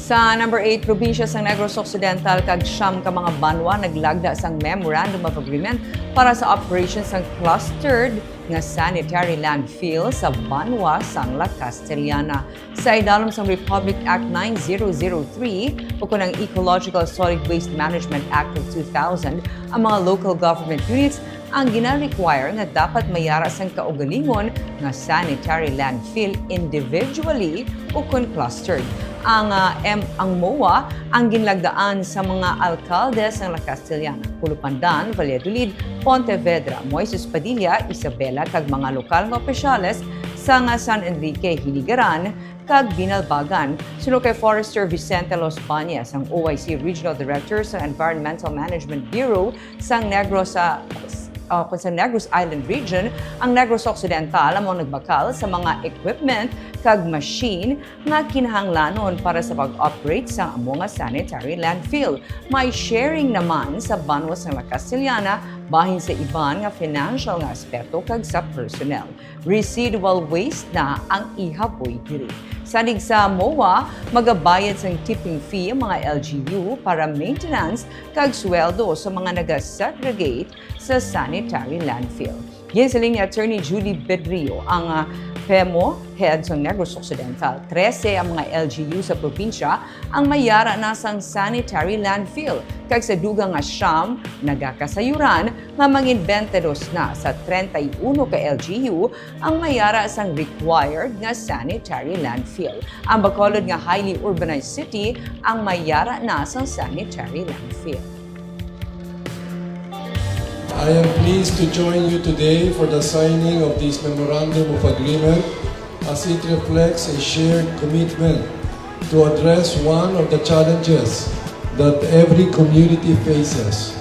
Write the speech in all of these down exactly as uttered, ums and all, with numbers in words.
Sa number eight, probinsya sang Negros Occidental kag siyam ka mga banwa naglagda sang Memorandum of Agreement para sa operation sang clustered nga sanitary landfill sa banwa sang La Castellana. Sa idalom sang Republic Act nine zero zero three ukon ang Ecological Solid Waste Management Act of two thousand, ang mga local government units ang gina-require nga dapat mayara sang kaugalingon nga sanitary landfill individually ukon clustered. Ang, ah, M-, ang MOA ang ginlagdaan sa mga alkalde sang La Castellana, Culupandan, Valladolid, Pontevedra, Moises Padilla, Isabela, kag mga lokal nga opisyales sang, ah, San Enrique, Hinigaran, kag Binalbagan. Suno kay Forester Vicente Los Bañez, ang O I C Regional Director sa Environmental Management Bureau sang Negros, ah, ah, sa Negros Island Region, ang Negros Occidental amo ang nagbakal sa mga equipment kag machine nga kinahanglanon para sa pag-operate sa amo nga sanitary landfill. May sharing naman sa banwa sang La Castellana bahin sa iban nga financial nga aspeto kag sa personnel. Residual waste na ang ihaboy diri. Sanig sa MOA, magabayad sang tipping fee ang mga L G U para maintenance kag sweldo sa mga naga-segregate sa sanitary landfill. Ginsiling ni Attorney Julie Bedrio, ang, ah, PEMO head sa Negros Occidental. Trese ang mga L G U sa probinsya ang mayara na sang sanitary landfill, kag sa dugang nga siyam nagakasayuran nga mangin twenty-two na sa treinta y uno ka L G U ang mayara sang required nga sanitary landfill. Ang Bacolod nga highly urbanized city ang mayara na sang sanitary landfill. I am pleased to join you today for the signing of this Memorandum of Agreement, as it reflects a shared commitment to address one of the challenges that every community faces,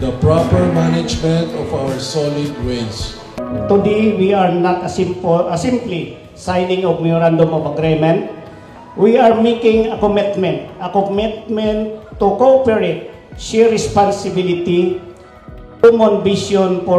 the proper management of our solid waste. Today, we are not a simple, a simply signing of memorandum of agreement. We are making a commitment, a commitment to cooperate, share responsibility, common vision for